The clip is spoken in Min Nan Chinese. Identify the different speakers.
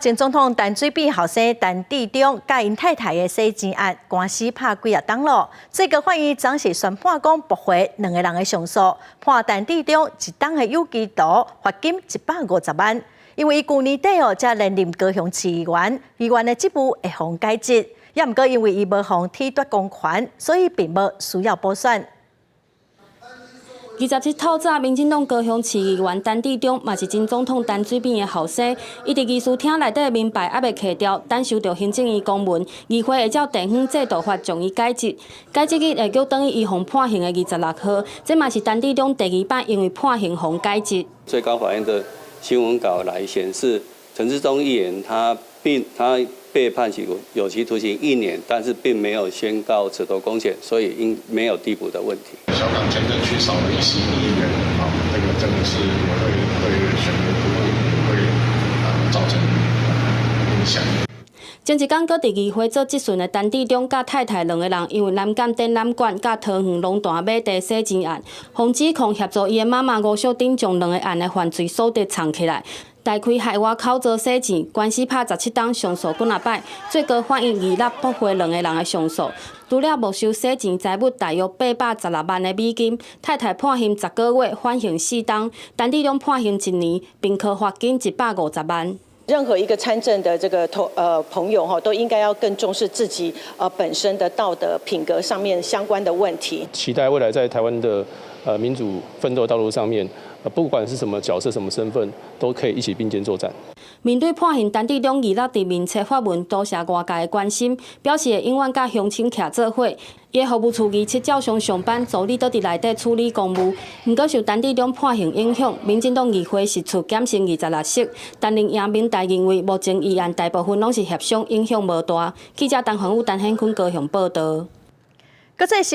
Speaker 1: 前總統陳水扁後生陳致中佮𪜶太太的洗錢案官司拍幾仔冬囉，最高法院昨昏宣判講駁回兩个人的上訴，判陳致中一冬的有期徒，罰金150萬。因為伊舊年底哦，才連任高雄市議員，議員的職務會予解職，也毋過因為伊無予褫奪公權，所以並無需要補選。
Speaker 2: 27透早，民進黨高雄市議員陳致中，嘛是前總統陳水扁的後生，伊佇議事廳內底名牌猶未揢掉，等收著行政院公文，議會會照地方制度法將伊解職。解職日會叫轉去伊予判刑的26號，這嘛是陳致中第二擺因為判刑予解職。
Speaker 3: 最高法院的新聞稿來顯示，陳致中議員他被判處有期徒刑一年，但是並沒有宣告褫奪公權，所以應沒有遞補的問題。
Speaker 4: 小港前鎮區少了一席議員，啊，這個真的是會對選民不會造成影響。
Speaker 2: 前一工閣佇議會做質詢的陳致中佮太太兩个人，因為南港展覽館佮桃園龍潭買地洗錢案，予指控協助伊的媽媽吳小珍將兩个案的犯罪所得藏起來，大開海外口座洗錢，官司拍17冬，上訴幾若擺，最高法院二六駁回兩个人的上訴。除了沒收洗錢財物大約816萬的美金，太太判刑10個月，緩刑4冬，陳致中判刑一年，並科罰金150萬。
Speaker 5: 任何一個參政的這個朋友哈，都應該要更重視自己本身的道德品格上面相關的問題。
Speaker 6: 期待未來在台灣的民主奮鬥道路上面，不管是什麼角色、什麼身份，都可以一起並肩作戰。
Speaker 2: 面對判刑陳致中二六佇面冊發文，多謝外界的關心，表示會永遠佮鄉親徛做伙。伊的服務處27照常上班，助理都佇內底處理公務。毋過受陳致中判刑影響，民進黨議會席次減剩26席。擔任楊明大認為，目前議案大部分攏是協商，影響無大。記者陳環武、陳顯坤高雄報導。
Speaker 1: 國際新